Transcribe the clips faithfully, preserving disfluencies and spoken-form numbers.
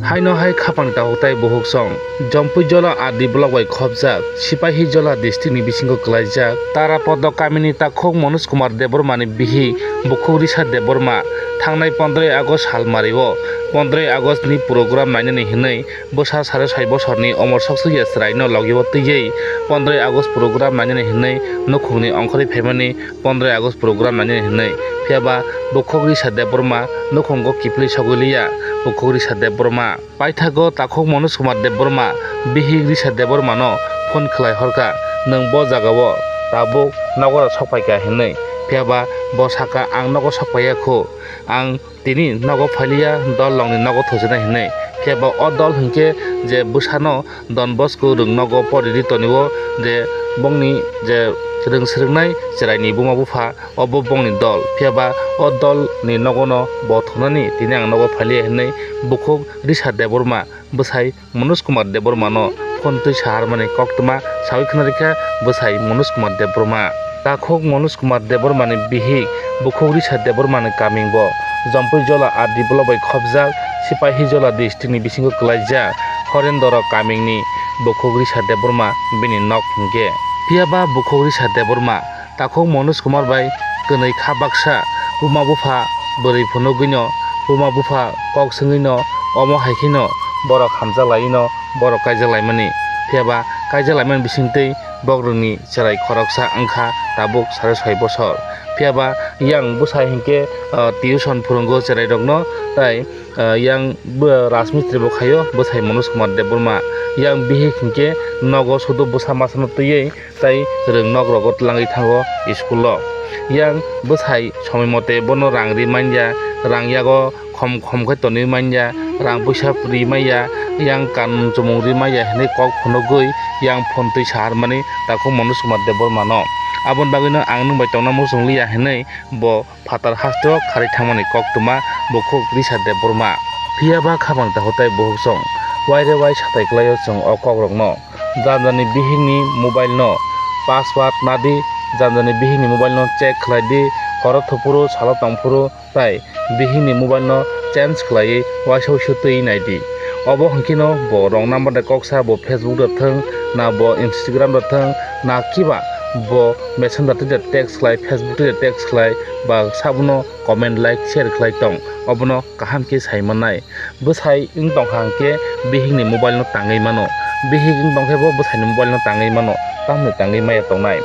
Haino hai khapang takhuk tai bukhuk song. Jompui Jola R D block bai khopjak, Sipahi Jola district ni bisingo kwlaijak. Tarapoto kamini takhuk Manoj Kumar Debbarma ni bihik bukhuk Risa Debbarma thangnai pondroi August salmario pondroi August ni program nainani hinwi bwsa sare soi bosorni Omor Soksoya chwraino logio twiwi pondroi August program nainani hinwi nukhungni ongkhorwi phaimani pondroi August program nainani hinwi. Phiyaba bukhuk Risa Debbarma nukhungo kiphilwi sogwi liya bukhuk Risa Debbarma. Paithago takhuk Manoj Kumar Debbarma bihik Risa Debbarmano phone khlai horkha, "Nwng bo jagao tabuk nogora sokphaikha," hinwi. Phiyaba bo sakha, "Ang nogo sokphaiya khu, ang tini nogo phailiya, dol longni nogo thojinai," hinwi. Phiyaba o dol hinkhe je bwsano Don Bosco rwng nogo poridi tonio je bongni je rwng swrwngnai chwraini buma bupha, obo bongni dol. Phiyaba o dolni nogono bo thunani tini ang nogo phailiya hinwi bukhuk Risa Debbarma bwsai Manoj Kumar Debbarmano phone twi saharmani koktwma sawi khna rikha bwsai Manoj Kumar Debbarma. Takhuk Manoj Kumar Debbarmani bihik bukhuk Risa Debbarmani kaming bo Jompui Jola R D block bai khopjak Sipahi Jola district ni bisingo kwlaijak Horendoro kamingni bukhuk Risa Debbarma bini nok hinkhe. Phiyaba bukhuk Risa Debbarma takhuk Manoj Kumar bai kwnwi kha baksa, buma bupha bwrwi phunugwino, buma bupha kok swngwino, omo hai kheno borok hamjak laino borok kaijak laimani. Phiyaba kaijak laimani bisingtwi bokrokni chwrai khoroksa wngkha tabuk sare soi bosor. Phiyaba yang bwsai hinkhe, ah, tuition phwrwngo chwrairokno, tai, ah, yang bo rajmistri bo khaio bwsai Manoj Kumar Debbarma. Yang bihik hinkhe nogo sudu bwsa masano twiwi tai rwng nok rogo twlangwi thango school o. Yang bwsai somoi mote bono rang ri manya, rang yago khom khom khe tonwi manya, rang puisa ri manya, yang kanmung chumung ri manya hinwi kok phunugwi yang phone twi saharmani takhuk Manoj Kumar Debbarmano. Aboni bagwino ang nwng bai tongna muchung liya hinwi bo phatar hasteo kharwi thangmani koktwma bukhuk Risa Debbarma. Phiyaba khapang takhuk tai bukhuk song, waire wai satai kwlaio chwng o kokrokno. Janjani bihikni mobile no password nadi, janjani bihikni mobile no check khlai di, horo thuphuru salo tongphuru tai bihikni mobile no change khlaiwi waisa waisa twi nai di. Obo hwnkhe no bo wrong number de kok sa, bo Facebook de thwng, na bo Instagram de thwng, na kiba bo Messenger twi de text khlai, Facebook twi de text khlai, ba sabuno comment, like, share khlai tong, obono kaham khe sai mannai. Bwsai wng tongkha hwnkhe bihikni mobile no tangwi mano, bihik wng tongkhe bo bwsaini mobile no tangwi mano, tamoni tangwi maya tongnai.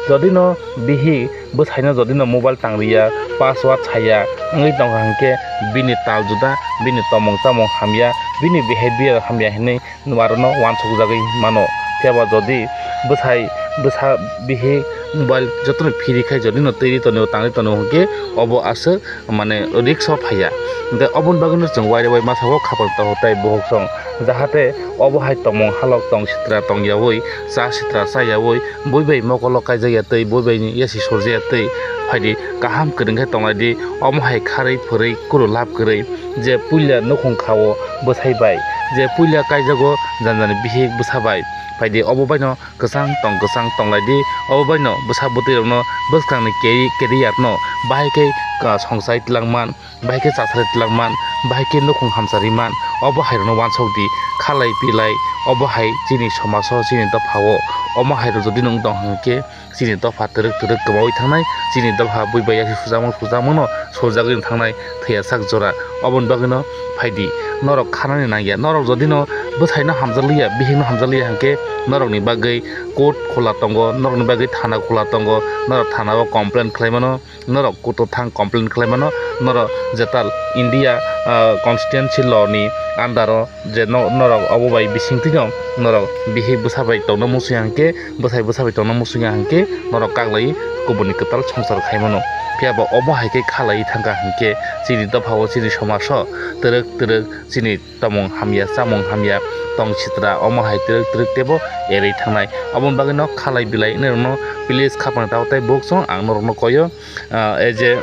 Jodi no bihik bwsaino jodi no mobile tangriya, password saya wngwi tongkha hwnkhe bini tal juda, bini tomong chamung hamya, bini behavior hamya hinwi arono uansukjagwi mano. Phiyaba jodi bwsai, bwsa, bihik mobile jotono phiri khai jodi no twi ri tonwi tangwi tonwi hwnkhe obo aswk mane risk o phaiya. Hwnkhe oboni bagwino chwng waire wai masa o khapang takhuk tai bukhuk song, jahate obo hai tomung halok tong sitra tong yaui, cha sitra cha yaui, bui bai mokolo kaijak ya twi, bui bai ni yasi sorjak ya twi, phaidi kaham kwrwng khe tonglai di, omo hai kharwi phwrwi kuru lab kwrwi, je puila nukhung kha o bwsai bai, je puila kaijago janjani bihik bwsa bai, phaidi obo baino kwchang tong kwchang tonglai di, obo baino bwsa bwtwi rokno bwskangni keri-, career no bahai khe, ah, songchai twlang man, bahai khe chasari twlang man, bahai khe nukhung hamchari man, obo hai rokno uansuk di, khalai pilai, obo hai chini somaj o, chini dopha o, omo hai rok jodi nwng tong hwnkhe chini dopha twrwk twrwk kwmaui thangnai, chini dopha bui bai yasi sujakmung sujakmung no sorjagwi thangnai thwiya sak jora. Oboni bagwino phaidi, norok khanani nangya, norok jodi no bwsai no hamjakliya, bihik no hamjakliya hwnkhe norokni bagwi court khula tongo, norokni bagwi thana khula tongo, norok thana o complain khlai mano, norok court o thang complain khlai mano, norok jetal India, ah, constituency law ni under o je no-, norok obo bai bisingtwi no norok bihik bwsa bai tongna muchung ya hwnkhe, bwsai bwsa bai tongna muchung ya hwnkhe norok kaglai kubuni kwtal songsar khai mano. Phiya ba omo hai khe khalai thangkha hwnkhe chini dopha o, chini somaj o twrwk twrwk chini tomung hamya, chamung hamya, tong sitra, omo hai twrwk twrwk teibo erwi thangnai. Oboni bagwi no khalai bilai wngnairokno please khapang tao tei bukhuk song ang norokno koyo, ah, ei je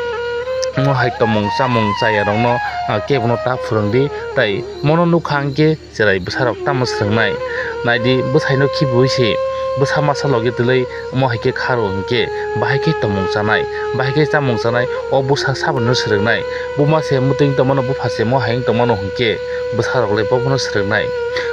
omo hai tomung chamung chayarokno, ah, kebono ta phwrwngdi. Tai mono nukha hwnkhe cherai bwsarok tamo swrwngnai. Naidi bwsaino khibiui se bwsa masa logi twlwi omo hai khe kharo hinkhe bahai khe tongmung chanai, bahai khe chamung chanai, o bwsa saboni no swrwngnai, buma se mwtwi wng tongmano, bupha se mo hai wng tongmano hinkhe bwsa rok le bobono swrwngnai.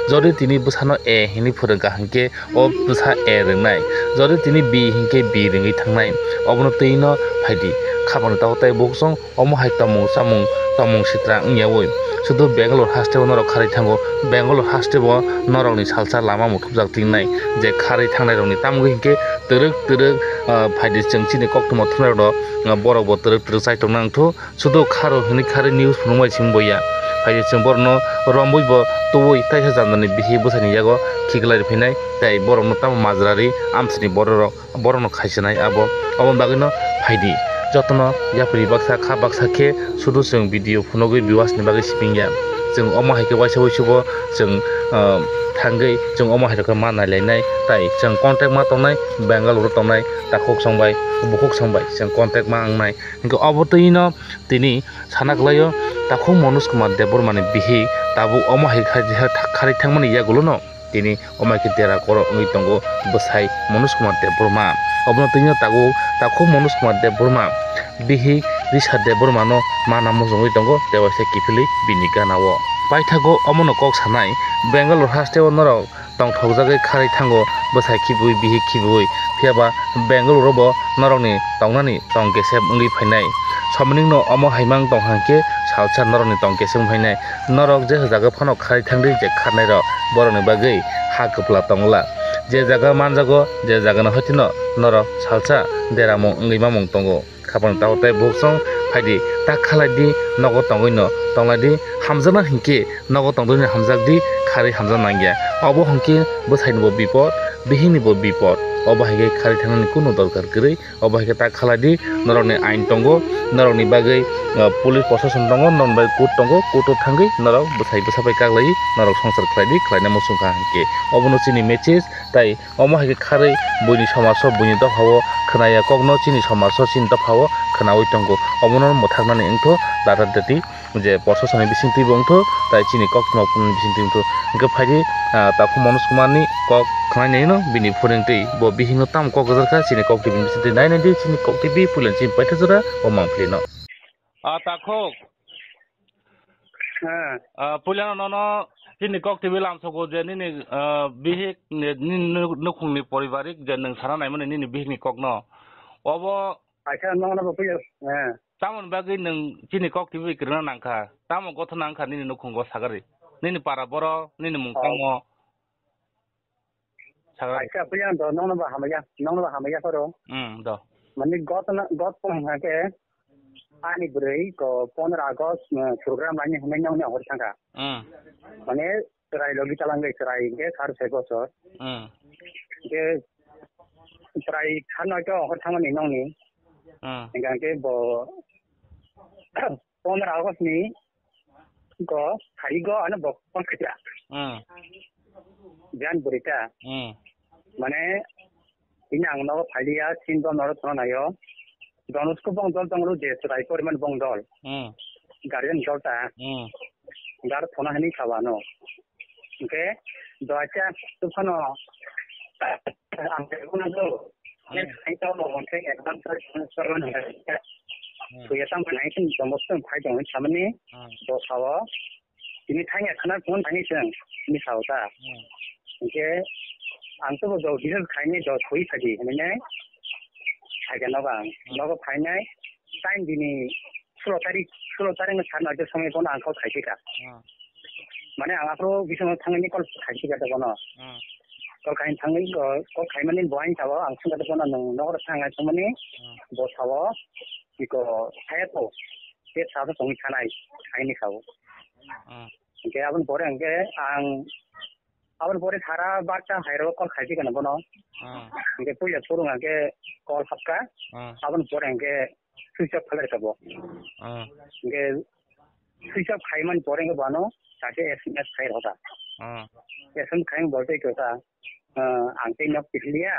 Jodi tini bwsano A hinwi phwrwngkha hinkhe o bwsa A rwngnai, jodi tini B hinkhe B rwngwi thangnai, obono twi no phaidi, khapang tao tai bukhuk song. Omo hai tongmung chamung, tongmung sitra wngyawi sudu Bangalore haste o norok kharwi thango. Bangalore haste o norokni salsa lama muthupjak tingnai, je kharwi thangnairokni tamgwi hinkhe twrwk twrwk, ah, phaidi chwng chini koktwma thumnairokno, ah, borokbo twrwk twrwk chaitok nangthu. Sudu kharo hinwi kharwi news phunukmai simi boya. Phaidi chwng borokno romwibo tubui taisa jandani bihik bwsaini yago khiklai phainai, tei borokno tamo majra ri amsini bororok. Borokno khaisinai abo, aboni bagwino phaidi. Jotono yapri baksa kha baksa khe sudu chwng video phunugwi viewers ni bagwi sipingya. Chwng omo hai khe waisa waisa bo chwng, ah, thangwi chwng omo hai rokhe ma nailainai, tai chwng contact ma tongnai, Bangalore o tongnai takhuk song bai, bukhuk song bai chwng contact ma wngnai. Hinkhe obo twino tini sana kwlaio, takhuk Manoj Kumar Debbarma ni bihik tabuk omo hai khe kharwi thangmani yagulo no. Tini omo hai khe dera koro wngwi tongo bwsai Manoj Kumar Debbarma. Obono twino tabuk takhuk Manoj Kumar Debbarma, bihik Risa Debbarma no mana muchungwi tongo, tei waisa kiphilwi bini gana o. Paithago omono kok sanai, Bangalore haste o norok tongthokjagwi kharwi thango, bwsai khibiui bihik khibiui, phiyaba Bangalore o bo norokni tongnani tong kesep wngwi phainai. Somoningno omo hai mang tong hang khe salsa norokni tong kesep wng phainai. Norok je jaga phano kharwi thangdi je kharnairok borokni bagwi ha kwpla tongla. Je jaga manjago, je jagani hoitino norok salsa deramung wngwi mamung tongo. Khapang tao tei bukhuk song phaidi, ta khalai di, nogo tongwi no tonglai di, hamjakna hinkhe nogo tongdwino hamjak di, kharwi hamjak nangya. Obo hinkhe bwsaini bo bipod, bihikni bo bipod. Obo hai khe kharwi thangnani kunu dorkar kwrwi. Obo hai khe ta khalai di, norokni ain tongo, norokni bagwi, ah, police proshashan tongo, norokni bagwi court tongo, court o thangwi norok bwsai bwsa bai kaklaiwi norok songsar khlai di, khlaina muchung kha hinkhe. Obono chini message, tai omo hai khe kharwi buini somaj o, buini dopha o khwnaya kokno chini somaj o, chini dopha o khwnaui tongo. Obono mwthaknani wngtho data dati. Je proshasoni bisingtwi bo wngtho, tai chini koktwma phunukni bisingtwi wngtho. Hinkhe phaidi, ah, takhuk Manoj Kumar ni kok khwnai naino bini phone wngtwi bo bihikno tamo kok kwchar kha, chini kok twi bini bisingtwi nai nai di, chini kok twi bi puilani chini paitha jora o mangpili no. Ah, takhuk. He. Ah, puilano nono chini kok twi bi lamsogo je nini, ah, bihik ni, nini nu-, nukhungni poribarik je nwng sana naimani nini bihikni kokno. Obo Kaisa nokno bo puya. Eh. Tamoni bagwi nwng chini kok twi kwrwngna nangkha? Tamo gotho nangkha nini nukhungo sagari? Nini para boro, nini mung Oh. tamo? Sagari. Kaisa puya do nokno bo hamya, nokno bo hamya koro. Hmm, do. Mani gotna, got pon hake ani bwrwi ko pondro August, eh, program laini hwnwi nokni hor thangkha. Hmm. Mane chwrai logi talangwi chwrai hinkhe sar sai bosor. Hmm. Hinkhe chwrai sar noito hor thangmani nokni. Hmm. Hinkhe bo pondro August ni go thari go ano bo phone khaikha. Hmm. Jan bwrwi ta. Hmm. Mane Tini ang nogo phailiya, sin bo norok thangna naio. Donusko bong dol tong rw je chwrai poriman bong dol. Hmm. Guardian dol ta. Hmm. Gar thona hini khawa no. Hinkhe doacha tuphano ang telephone do. Hmm. Next time to mo hwnkhe advance sorman. Hmm. Suya tang nai sin jombo phai tong samani. Hmm. Do sawo. Tini thangya khwna phone thani chwng, tini sao ta. Hmm. Hinkhe ang to bo jok details khainai, jok soi phaidi hinwi nai. Phaikha nogo ang. Hmm. Nogo phainai, time bini sulo tarik, sulo tarik no sar noito somoi bono ang call khaiphi kha. Hmm. Mane ang aphuru bising thangwi call khaiphi kha bono. Hmm. Call khai thangwi, call khaimani bo ang sao, ang swngkha bono nwng nogo thang hai somani, Hmm. bo sao, iko saya to. Tei sabo tongwi sanai, aini sao. Hmm. Hinkhe aboni pore hinkhe ang, aboni pore sara barta hairo call khaiphi kha bono. Hmm. Hinkhe puila phuru hinkhe call hapkha. Hmm. Aboni pore hinkhe switch off khalai kha bo. Hmm. Hinkhe switch off khaimani pore hinkhe bono sase S M S khai rokha. Hmm. S M S khai bo tei kha. Ah, ang tei nok piliya,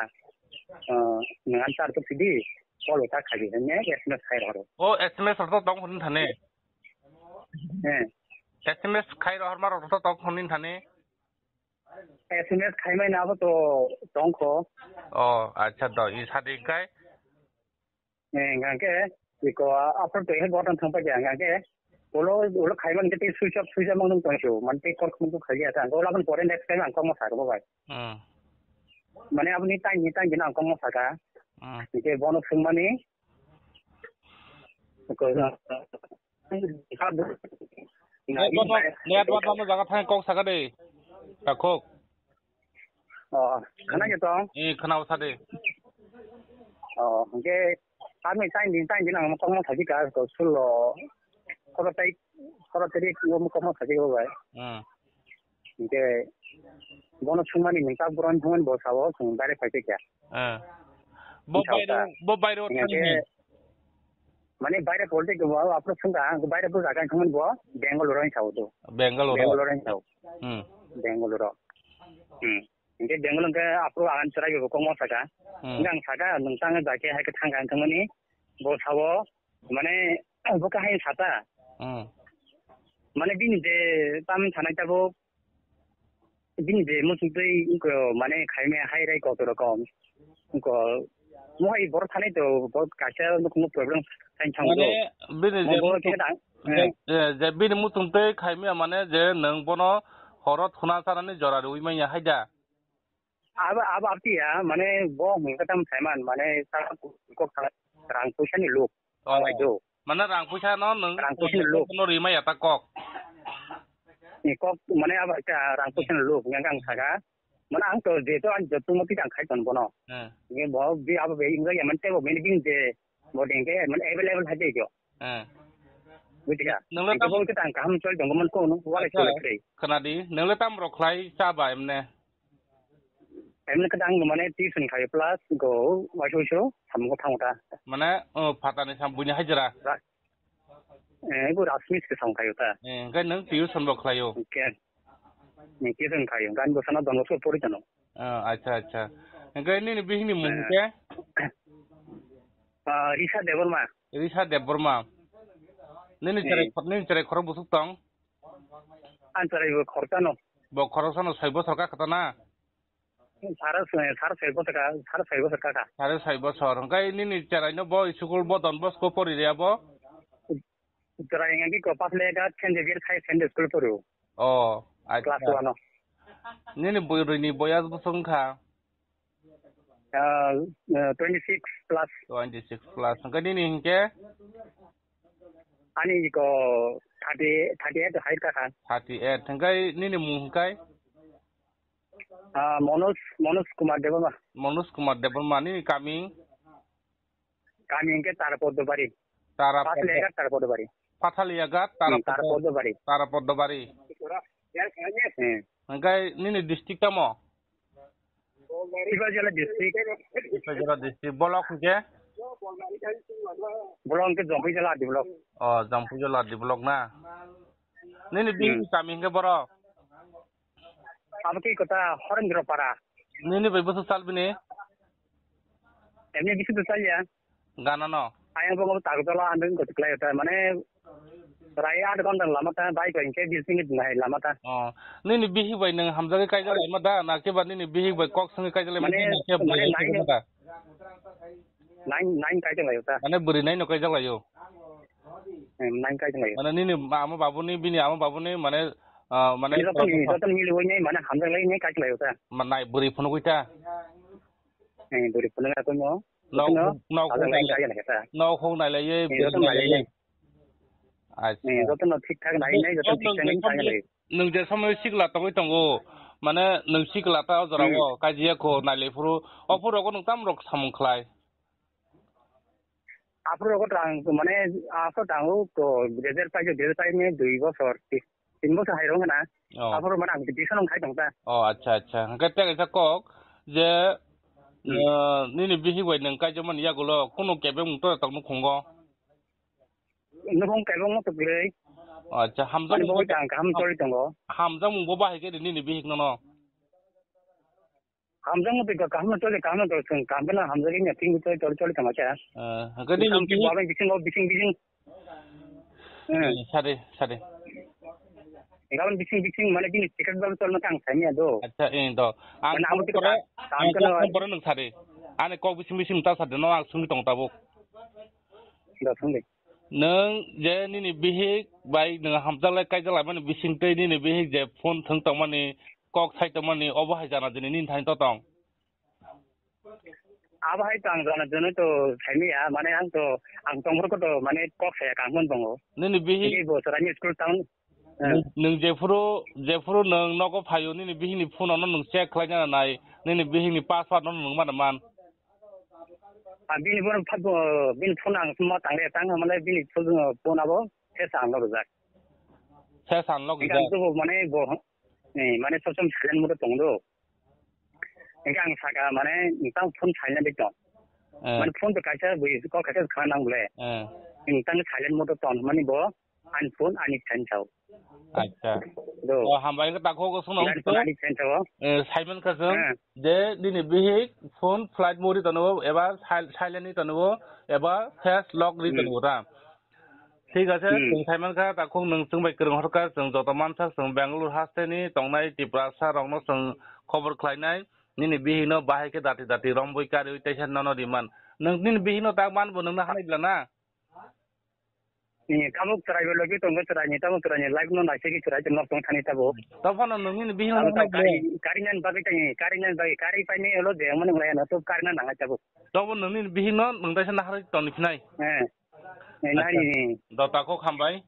ah, nang answer to pidi, call ta khaidi, ne, S M S khai rohoro. O, S M S rok to tong hwn thane. Eh. S M S khai rohor ma rok to tong hwn thane. S M S khaimani abo to tongkho. Oh, acha, do, i sadi kai? Eh, hingke, iko, aphuru to he button thangpa kya, hingke, ulo, ulo khaimani ke switch off, switch off mangdung tongsu, man te call khumku khaiya ta, ulo aboni pore next time ang kokno sakha bo bai. Hmm. Mane aboni time ni time ni ang kokno sakha. Hmm. Hingke bono swngmani, ko, Network no, network no jaga thang kok saka de. Takhuk. Oh, khana je tong? Eh, khana usa de. Oh, hingke, kami time din, time din ang kokno sakha ka, ko sulo, khoro tai, khoro teri, kokno sakha ko bai. Hmm. Hingke, bono swngmani nwng tak boron thangmani bo sao, chwng direct phai khe kya. Eh. Bo Wngkha bairo, ta. Bo bairo Hingke, thangni. Mane baire politics bo aphuru swngkha, ang baire bo jaga thangmani bo Bangalore ni sao do. Bangalore. Bangalore ni sao. Hmm. Bangalore. Hmm. Hingke Bangalore hingke aphuru ang chwrai bo kokno sakha. Hmm. Hingke ang sakha, nwng tang jake hai khe thangkha thangmani bo sao, mane, bo kahai sata. Hmm. Mane bini je tam sanai tabuk Bini je muchung twi wngkha, mane, khaimaya hai rai kotor rokom. Wngkha, mohai borok thani to, borok kaisa nukhungo problem sain thang Mane, do. Bini Mo je borok muchung, khe dang, je, eh. je, je bini muchung twi khaimaya, mane, je nwng bono horo thuna chanani jora rwui manya hai da? Abo, abo, abtiya, mane, bo hwnkhe tam saiman, mane, ta kok thang rang puisa ni luk. Oh. Bai do. Mane rang puisa no nwng Rang puisa ni luk. Bono rimaya ta kok. Ni kok mane abo kha rang puisa ni luk yang kang saka. Mane ang to je to ang joto mo ti kang khai ton bono. Hmm. Ni bo bi abo be inga ya mane tebo mane bin je bo dengke mane available hai de jo. Hmm. Bujiga. Nang le Ni tam bo ke tang kaham chol dong man ko no wala Acha, chol kre. Khana di, nang le tam rok khlai cha ba emne. Emne kwdang mane tuition khayo plus go waisoi so samung thango ta. Mane, o, phatani sam buini hajira. Ra-, eh, go Rasmis ke samung khayo ta. Eh, hingke nwng tuition bo khlaio? Hingke, ni tuition khayo. Gan bo sana Don Bosco pori jano. Ah, acha, acha. Hingke nini bihini mung Eh. ke? Ah, Risa Debbarma. Risa Debbarma. Nini Eh. cherai, nini cherai khoro busuk tong? Ang chwrai bo khoroksa no. Bo khoroksa no soi bosor ka kha ta na? Sara, sara soi bosor ka, sara soi bosor ka kha. Sara soi bosor. Hingke nini cherai no bo school bo Don Bosco pori ria bo? Chwrai hingke ko Pathaliaghat Saint Xavier High Secondary School poro. Oh, acha. Class one no. Nini bwrwi ni boyas bosong kha? Ah, ah, twenty six plus. Twenty six plus. Hingke nini hingke? Ani ko thirty, thirty eight hai ta kha. Thirty eight. Hingke nini mung hingke? Ah, Manoj, Manoj Kumar Debbarma. Manoj Kumar Debbarma. Nini kami? Kami hingke Tarapodobari. Tarapod-, Pathaliaghat Tarapodobari. Pathaliaghat Hmm, Tarapod-, Tarapodobari. Tarapodobari. Hmm. Hingke nini district tamo? Tiprajala district. Tiprajala district. Block hingke? Block hingke Jampui Jala R D block. Oh, Jampui Jala R D block na. Nini bihik Hmm. kami hingke boro? Abo khe kota Horendra Para. Nini bai bwswk sal bini? Emni bisi to salya. Gana no? Ayang bo tago jala andeng ko tiklai ta mane rai aat ghonta lama ta bai ko inke bis minute nai lama ta. Oh, nini bihik bai nwng hamjagwi kaijak laima da na khe ba nini bihik bai kok swngwi kaijak laima Mane, da na khe mane bwrwi nai swngwi da? Nine, nine kaijak laio ta. Mane bwrwi nai no kaijak laio? Hmm, nine kaijak laio. Mane nini ama babuni, bini ama babuni mane, ah, mane Joto ni, joto ni liwai nai mane hamjak lai nai kaijak laio ta. Ma nai bwrwi phunugwi ta? Eh, bwrwi phunuk ya kono. Nok, nok, Joto no, nok, hamjak lai nok, nai kaijak laio ta. Nok hok nai lai ye, Eh, bwrwi joto nai nai lai lai ye. Ye. Acha. Eh, joto no thik thak nai nai, joto Bo thik thak nai, nwng je thak nai. Nwng je somoi sikla tongwi tongo, mane nwng sikla ta o jora Hmm. o, kajiya kho nailai phuru, o phuru rogo nwng tam rok samung khlai? Aphuru rogo tang, mane, aphuru tango ko, graduate pai, graduate pai ne dui bosor, ti-, tin bosor hai rong na. Oh. Aphuru mane ang tuition khai tong ta. Oh, acha, acha. Hwnkhe tei kaisa kok je, Hmm. eh, nini bihik bai nwng kaijakmani yagulo kunu kebeng mung tora tongno khungo? Nukhung kaibangma kwrwi. Acha, hamjakmung Ani bagwi bo, ang kaham choli tongo. Hamjakmung bo bahai khe di nini bihik nono? Hamjakmung twi kaham choli, kaham choli, chwng kaham khe hamjagwi nya, thing choli, choli, choli tongma khe. Eh, hwnkhe nini Bising bihik bo bising, bising, bising. Hmm. Eh, sadi, sadi. Gabon bising bising mane bini ticket babo tolno tang sani ado. Acha, eh, do. Ang mane amo phone kore, ka-, ang kano phone kore nung sari. Ani kok bising bising ta sadi no ang sungwi tong tabuk. Do sungdi. Nung je nini bihik bai nung hamjak lai kaijak lai mani bising tei nini bihik je phone thung tong mani kok sai tong mani obo hai jana jini nini thani to tong. Abo hai to ang jana jana to saimaya, mane ang to, ang tongphuru ko to, mane kok saya kangmon tongo. Nini bihik. Tei bo chwraini school town. Eh. Nung, nung jephuru, jephuru nung nogo phaio, nini bihikni phone ono nung check khlaina nai, nini bihikni password no nung mano man. Ah, bini phone pha-, bo-, bini phone ang ma tangre tang, mane bini phone, phone abo, se sa ang no rwjak. Se sa ang no rwjak. Ang to bo, mane bo, eh, mane sob som silent mode tong do. Hingke ang saka, mane, nang phone silent de tong. Eh. Mane, phone to kaisa bui, kok kaisa khana nang bole. Eh. Nang silent mode tong, mane bo, ani phone, ani phan chao. Acha. Do. O, hambai khe takhuk sung nang ani phone, ani phan chao. Eh, Simon Kasung, eh, je nini bihik phone flight mode tono, eba sil-, silent ni tono, eba face lock ri tono ta. Thik ache, hmm, chwng sai mankha, takhuk nwng chwng bai kwrwng horkha, chwng joto mansak, chwng Bangalore hasteni tongnai Tiprasa rokno chwng khobor khlainai, nini bihikno bahai khe dati dati romwi kariwi teisa nono riman. Nwng nini bihikno tak manbo nwngno hanai bla na? Ni tabuk chwrai bai logi tongo chwrai ni tabuk chwrai ni live no naisigi chwrai tong nok tong thani tabuk. Tophano nwng nini bihikno tabuk hanai bla? Kari, kari nan bagwi tani, kari nan bagwi, kari paini ulo je mani wngya no to kari nan nangai tabuk. Tobo nwng nini bihikno nwng taisa naharwi toni phinai. Eh. Eh, nani. Acha. Do takhuk hambai.